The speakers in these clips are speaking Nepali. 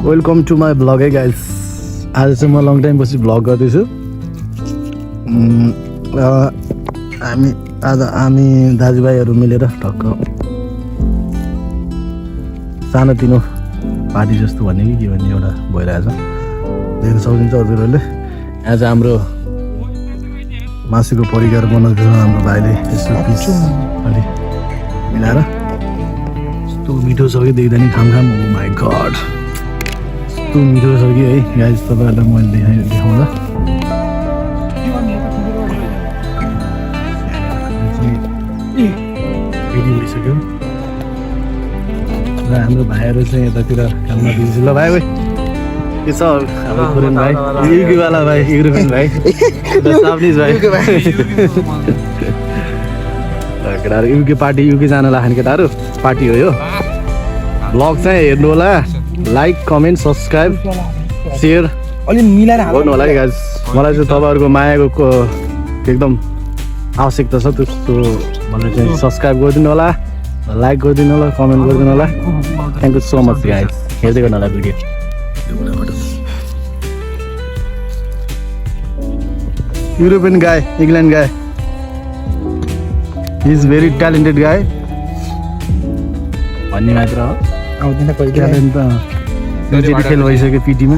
वेलकम टु माई ब्लग है गाइस। आज चाहिँ म लङ टाइम पछि ब्लग गर्दैछु। हामी दाजुभाइहरू मिलेर टक्क सानोतिनो पार्टी जस्तो भन्ने कि के भन्ने एउटा भइरहेछ। देख्न सक्नुहुन्छ हजुरहरूले। यहाँ चाहिँ हाम्रो मासुको परिकार बनाउँदैछ हाम्रो भाइले। यसो पिस अलि मिलाएर यस्तो मिठो छ कि देख्दा नि खाम ओ माई गड, यस्तो मिठो छ कि है गाइस। तपाईँहरूलाई मैले देखाउँदा रेडी भइसक्यो र हाम्रो भाइहरू चाहिँ यतातिर काममा बिजी छ। ल भाइ के छ हाम्रो पुरन भाइ, युगीवाला भाइ, युरोपियन भाइ, साबनिज भाइ, केटाहरू युके पार्टी, युके जान लाग्ने केटाहरू पार्टी हो यो। ब्लग चाहिँ हेर्नु होला, लाइक कमेन्ट सब्सक्राइब सेयर अलि मिलाएर गर्नु होला है गाइस। मलाई चाहिँ तपाईँहरूको मायाको एकदम आवश्यकता छ। त्यस्तो भनेर चाहिँ सब्सक्राइब गरिदिनु होला, लाइक गरिदिनु होला, कमेन्ट गरिदिनु होला। Thank you so much guys. हेर्दै गर्नु होला video. European guy, England guy, he is very talented guy भन्ने मात्र हो। आउँदैन कहिले ट्यालेन्ट त खेल भइसक्यो पिटीमा।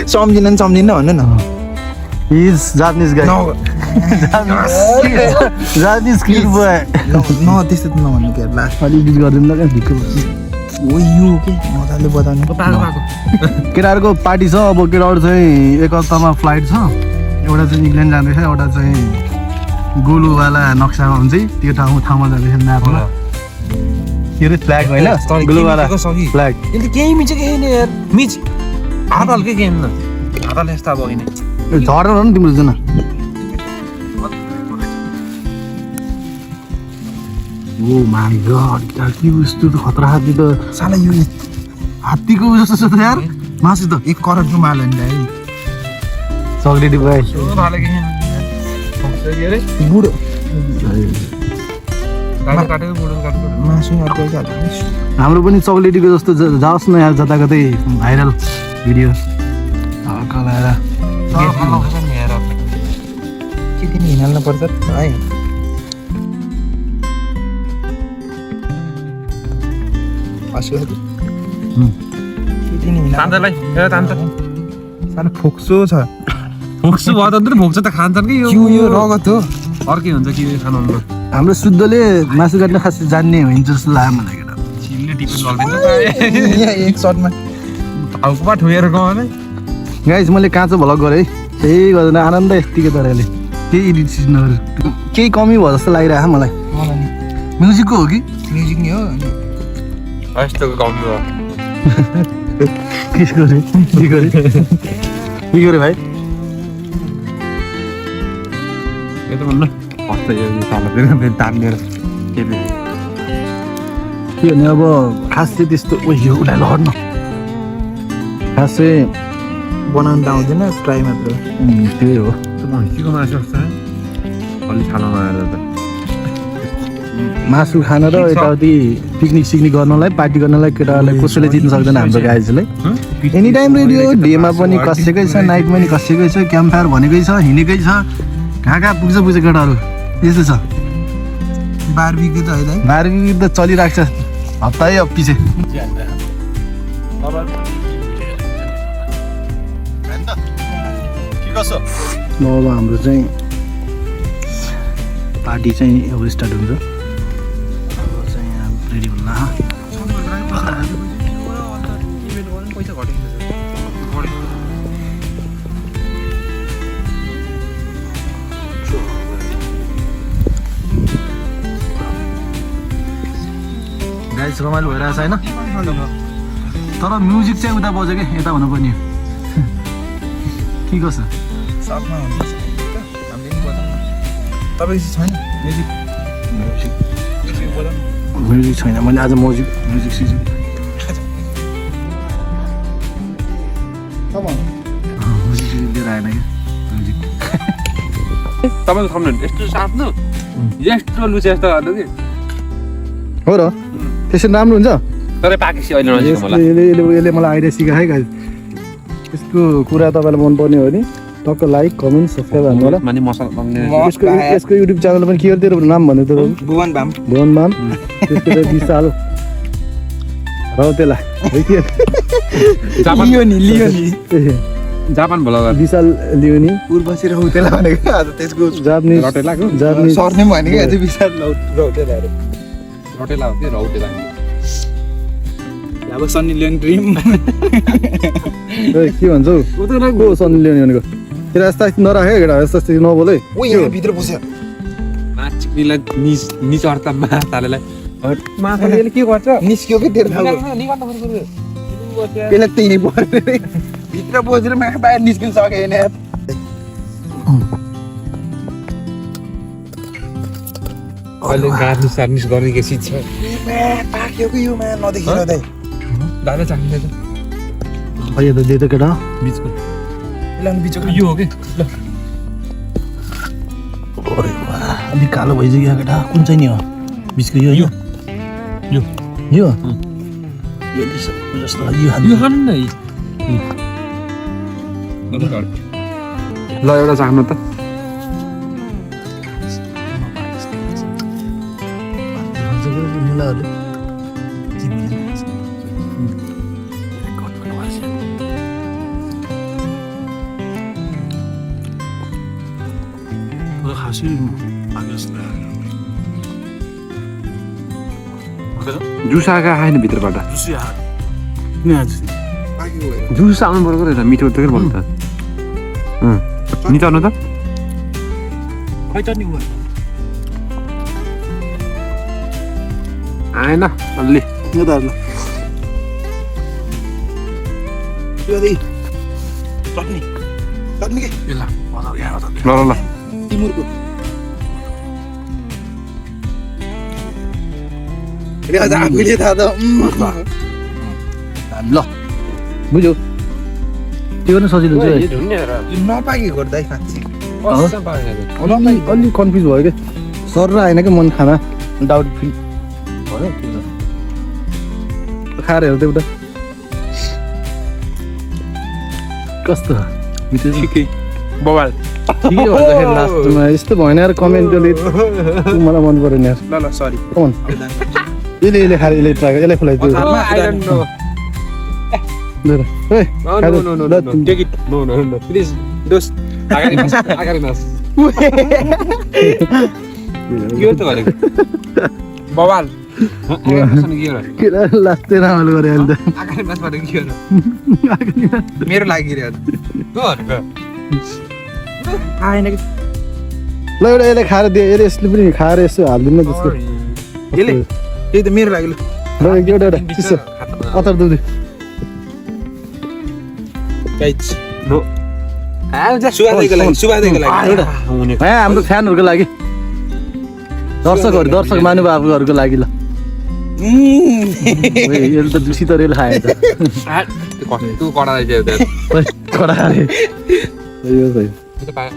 सम्झिन भन्नु न। He is Japanese guy, Japanese kid boy. न त्यस्तो त नभन्नु के लास्ट अलि एडिट गरिदिनु ल भिडियो। ओ यो के मजाले बताउनु। केटाहरूको पार्टी छ। अब केटाहरू चाहिँ एक हप्तामा फ्लाइट छ। एउटा चाहिँ इङ्ल्यान्ड जाँदैछ, एउटा चाहिँ गोलुवाला नक्सामा हुन्छ त्यो ठाउँमा जाँदैछ। म्यापमा के अरे फ्ल्याग होइन, गोलुवाला फ्ल्याग। यसले केही मिच केही नि यार, मिच हात हल्कै गेम न, हात हल्के यस्तो अब होइन झर्न हो नि तिम्रो जना। ओ माई गड, के यस्तो त खतरा हात्ती त साला यो हात्तीको जस्तो छ त यार मासु त। 1 करोडको माल हो नि है। चक्लेटी भाइ बुढो काटेको मासु अर्को हाल्छ। हाम्रो पनि चक्लेटीको जस्तो जाओस् न यार, जता कतै भाइरल भिडियो कलाएर के दिन हिँड्न पर्छ है। सानो फोक्सो छ। भोक्सु भयो त भोक्छ त खान्छन् कि यो रगत हो। अर्कै हुन्छ कि खानु। हाम्रो शुद्धले मासु काट्न खास जान्ने होइन जस्तो लाग्यो मलाई केटा। छिल्ले टिपेर लगिदिन्छ एक सर्टमा टाउकोमा ठोएर गयो। गाइस मैले काँचो भ्लग गरेँ है, त्यही गर्दैन आनन्द यतिकै तरहले। केही एडिट सिट नगरेर केही कमी भयो जस्तो लागिरहेको मलाई। म्युजिकको हो कि म्युजिक नि हो। यस्तोको कमी भयो। के गरे भाइ? के त भन्नु फस्छ यो सालातिर तान्नेर के भने अब खास चाहिँ त्यस्तो उयो उसलाई लड्न खास चाहिँ बनाउनु त आउँदैन, ट्राई मात्र। त्यही हो। भैँसीको मासु सक्छ अलि छानो लगाएर त मासु खान र यताउति पिकनिक सिकनिक गर्नलाई, पार्टी गर्नलाई केटाहरूलाई कसैले जित्न सक्दैन हाम्रो गाइजलाई। एनी टाइम रेडी हो। डेमा पनि कसेकै छ, नाइटमा पनि कसेकै छ, क्याम्प फायर भनेकै छ, हिँडेकै छ। कहाँ पुग्छ केटाहरू यस्तो छ। बारबिक्यू त होइन, बारबिक्यू त चलिरहेको छ हप्तै पछि। अब हाम्रो चाहिँ पार्टी चाहिँ अब स्टार्ट हुन्छ। अब चाहिँ यहाँ रेडी हुन्न। गाइस रमाइलो भइरहेछ होइन, तर म्युजिक चाहिँ उता बज्यो कि यता हुनुपर्ने हो। के कसो सर्टमा हुन्छ। तपाईँ छैन म्युजिक छैन। मैले आज म्युजिक सिक्छु। म्युजिक लिएर आएन कि म्युजिक। तपाईँको थम्बनेल यस्तो साट्नु, यस्तो लुचे जस्तो गर्नु कि हो र। त्यसरी राम्रो हुन्छ। तर पाकेपछि अहिले नजिक मलाई यसले मलाई आइडिया सिकायो है गाइस यसको कुरा तपाईँलाई मनपर्ने हो भने टक्क लाइक कमेन्ट सब्सक्राइब हान्नु होला माने मसला बन्ने यसको युट्युब च्यानल पनि के हो तेरो नाम भन्नु त भुवन भाम भुवन माम त्यसको चाहिँ विशाल रौतेला है के लियोनी जापान ब्लगर विशाल लियोनी पूर्वसी रौतेला भनेको आज त्यसको जापानिज जापानिज सरनेम भनेको आज विशाल रौतेला अरे रटेला हो कि रौतेला अब सन्नी लियोन ड्रिम के भन्छौ को सन्नी लियोनी भनेको तेरो यस्ता नराख है केटा यस्ता नबोल है ओ यहाँ भित्र पस्यो माछिनीलाई निच अर्ता मातालेलाई माछाले यसले के गर्छ निस्क्यो कि तेरो थाहा त्यसलाई त्यही पर्ने भित्र पसेर मा बाहिर निस्किन सकेन अहिले गार्निस सार्निस गर्ने के चिज छ पाक्यो कि यो मा नदेखिन दाइ दादा चाहिन्छ यो त दे त केटा बिचको लन बिचको यो हो के ल अरे वाह अलि कालो भइसक्यो केटा कुन चाहिँ नि हो बिचको यो यो यो यो यो जस्तो यो यो खानु न ल एउटा चाख्नु त जुसाका आएन भित्रबाट जुस आउनु पर्यो रहेछ मिठो त भन्नु त निचार्नु त आएन अलि यो त यो दे चटनी चटनी के ल ल तिमुरको रे आज आफैले थाहा त ल बुझ्यो त्यो पनि सजिलो छ है यो नपाकेको गर्दा खान्छ अलि कन्फ्युज भयो क्या सर र आएन क्या मन खाना डाउट फिल भयो खाएर हेर्दै उता कस्तो मिठो ठिकै बवाल ठिकै भन्दाखेरि लास्टमा यस्तो भएन यार कमेन्टले मलाई मन परेन यार ल सरी कमन यसले खाएर यसले ट्राई यसलाई खुलाइदियो No, take it. No, please. Dos. Agarimas. Yo te vale. Bawal. केटा लास्टै राम्रो गरे अहिले त Agarimas pada gyo na. मेरो लागि रे Good. आएन कि ल एउटा यसले खाएर दियो यसले पनि खाएर यसो हालिदिनु न त्यसको यसले त्यही त मेरो लागि ल ल एउटा एउटा चिसो अचार दुधे गाइस No. सुवादैको लागि एउटा हाम्रो फ्यानहरूको लागि दर्शक महानुभावहरूको लागि ल यसले त जुसी त रेल खायो त Tu कड़ा दे दे. कडा खाले यो सही Itu pa eh.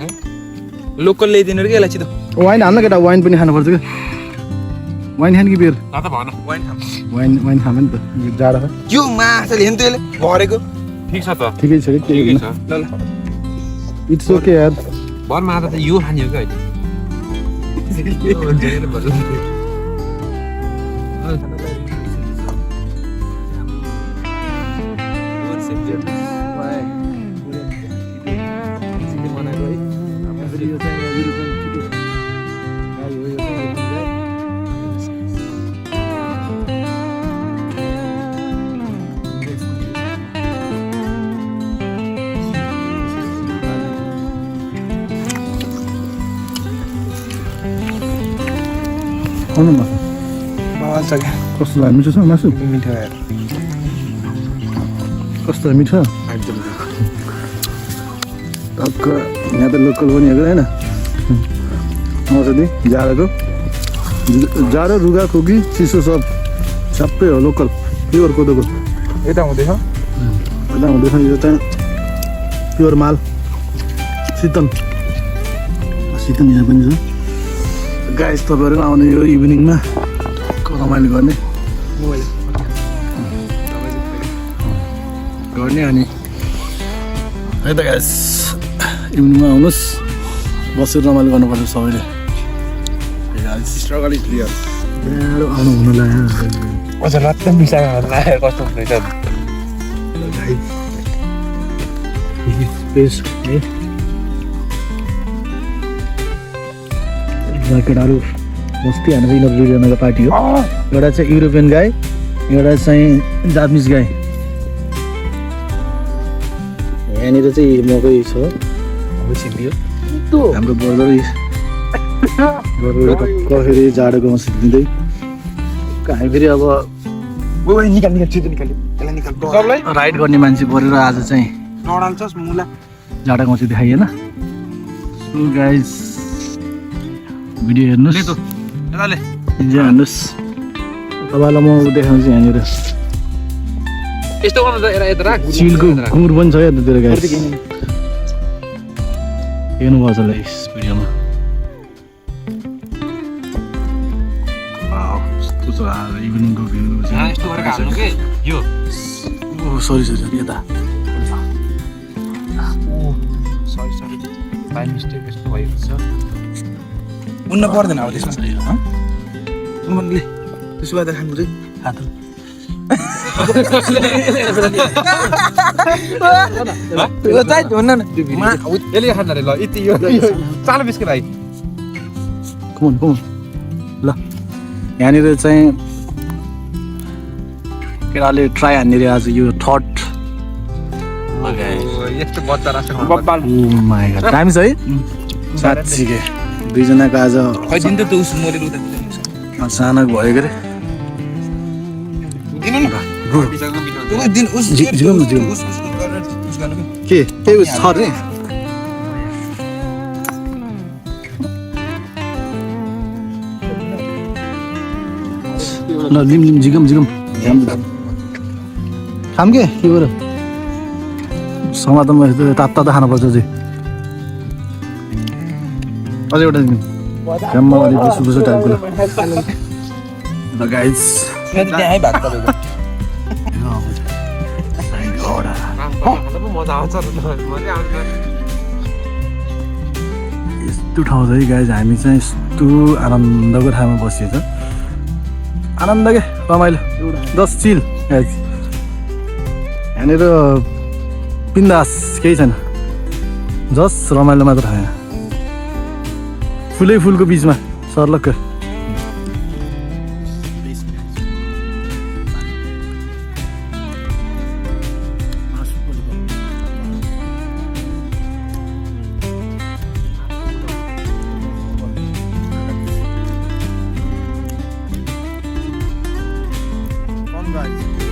लोकल ल्याइदिनु रे के यसलाई छिटो वाइन हाल्न केटा वाइन पनि खानुपर्छ क्या वाइन खाने कि बियर Tata भन. वाइन खानु नि त जाडो छ यो माछाले हेर्नु त यसले भरेको ठीक छ त. ठिकै छ कि ठिकै छ. ल ल इट्स ओके यार भरमा आधा त यो खाने हो क्या अहिले. यो हुन्छ नि भन्छ. खानु मासु बवाल छ क्या कस्तो लाग्यो मिठो छ मासु मिठो यार कस्तो मिठो टक्क यहाँ त लोकल पनि हेरेर होइन औषधि जाडो रुगा खोकी चिसो सब सबै हो लोकल प्योर कोदोको यता हुँदैछ यता हुँदैछ यो चाहिँ प्योर माल शीतल यहाँ पनि छ गाइस तपाईँहरू आउने यो इभिनिङमा रमाइलो गर्ने भने अनि है त गाइस इभिनिङमा आउनुहोस् बसेर रमाइलो गर्नुपर्छ सबैले स्ट्रगल इज रियल आउनु हुनु लाग्यो अझ रत्न मिसाएर कस्तो हुँदैछ स्पेस है केटाहरू बस्ती हानेर यिनीहरू दुईजनाको पार्टी हो एउटा चाहिँ युरोपियन गाई एउटा चाहिँ जापानिज गाई यहाँनिर चाहिँ मकै छ सिद्धियो हाम्रो ब्रदर फेरि जाडोकोमा सिद्धिँदै हामी फेरि अब राइड गर्ने मान्छे परेर आज चाहिँ नडाल्छस् मुला जाडोकोमा चाहिँ देखाइएन सो गाइज भिडियो हेर्नुहोस् इन्जोय हेर्नुहोस् तपाईँलाई म देखाउँछु यहाँनिर यस्तो गर्नु त यता राख चिलको गुँड पनि छ यतातिर गाइस हेर्नुभएको छ होला यस भिडियोमा कस्तो छ इभिनिङको भ्यू यस्तो गरेर हाल्नु के यो सरी यता सरी बाई मिस्टेक यस्तो भएको छ उन्न पर्दैन अब त्यसमा उन्नले त्यसो गर्दा खानु चाहिँ हात यसले खानु अरे ल यति यो चालो बिस्किट भाइ कमन ल यहाँनिर चाहिँ केटाले ट्राई हान्ने रे आज यो थर्ड यस्तो बच्चा राख्छ टाइम छ है साँच्चीकै दुईजनाको आज खैदिन त उस मोलेर उता सानो भयो के अरे दिनु न दिन उस जिउँ उस गरेर उस गर्नु के उस छ रे ल लिम जिगम खाम के गर समातमा तातो खानुपर्छ चाहिँ अझै एउटा घाममा अलिक बुसु टाइपको ल गाइस त्यहाँ भाग तपाईँको मजा आउँछ यस्तो ठाउँ छ है गाइस हामी चाहिँ यस्तो आनन्दको ठाउँमा बसिएको छ आनन्द के रमाइलो जस्ट चिल गाइस यहाँनिर बिन्दास केही छैन जस्ट रमाइलो मात्र यहाँ फुलै फुलको बिचमा सर्लक्क guys